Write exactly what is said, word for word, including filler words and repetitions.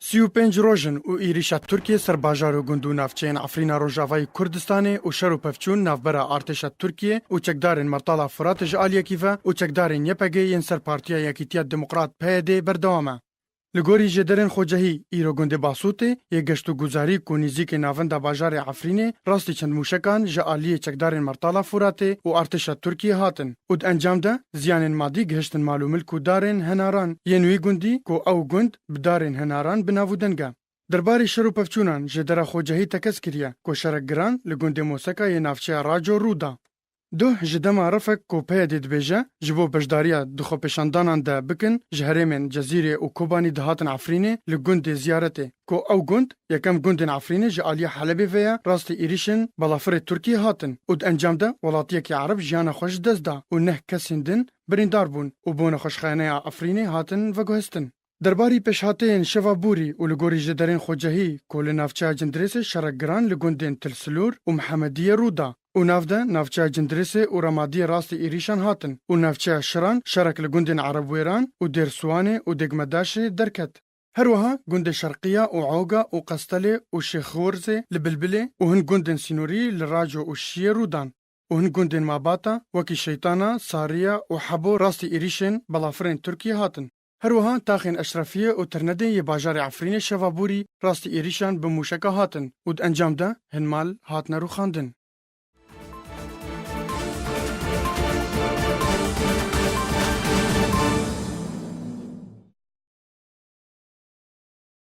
Sî û pênc roj in û êrîşa Tirkiyê ser bajar û gund û navçeyên Efrîna Rojavayê Kurdistanê û şer û pevçûn navbera artêşa Tirkiyê û çekdarên Mertala Furatê ji aliyekî ve û çekdarên Y P G yên ser Partiya Yekîtiya Demokrat P Y D berdewam e. Li gorî jêderên xwecehî, îro gundê Basûtê yê geşt û guzarî ku nîzîkê navenda bajarê Efrînê rastî çend mûşekan ji aliyê çekdarên Mertala Furatê û artêşa Tirkiyê hatin û di encam de ziyanên madî gihiştin mal û milk û darên henaran yên wî gundî ku ew gund bi darên henaran bi nav û deng e. Derbarê şer û pevçûnan jêdera xwecehî tekez kiriye ku şerek giran li gundê Moseka yê navçeya Raco rû da. Duh ji dema refek ku P Y D dibêje, ji bo beşdariya di xwepêşandanan de bikin, ji herêmên Cezîrê û Kobanî dihatin Efrînê li gundê Ziyaretê, ku ew gund yekem gundên Efrînê ji aliyê Helebê ve ye, rastî êrîşên balafirê Tirkiyê hatin û di encam de welatiyekî Ereb jiyana xwe ji dest da û neh kesên din birîndar bûn û bo nexweşxaneya Efrînê hatin veguhestin. Derbarî pêşhateyên şeva borî û li gorî jêderên xwecehî ku li navçeya Cindirêsê şerek giran li gundên Til Silûr û Mihemediyê rû da û nav de navçeya Cindirêsê û Remadiyê rastî êrîşan hatin û navçeya Şiran şerek li gundên Erebwêran û Dêrsiwanê û Dêgmedaşê derket. Her wiha gundê Şerqiya û Oga û Qestelê û Şêxorzê li Bilbilê û hin gundên sînorî li Raco û Şiyê rû dan û hin gundên mabata wekî Şeytana, Sariya û Hebo rastî êrîşên balafirên Tirkiyê hatin. Her wiha taxên Eşrefiyê û Tirnedê yê bajarê Efrînê şeva borî rastî êrîşan bi mûşeka hatin û di encam de hin mal hatine rûxandin.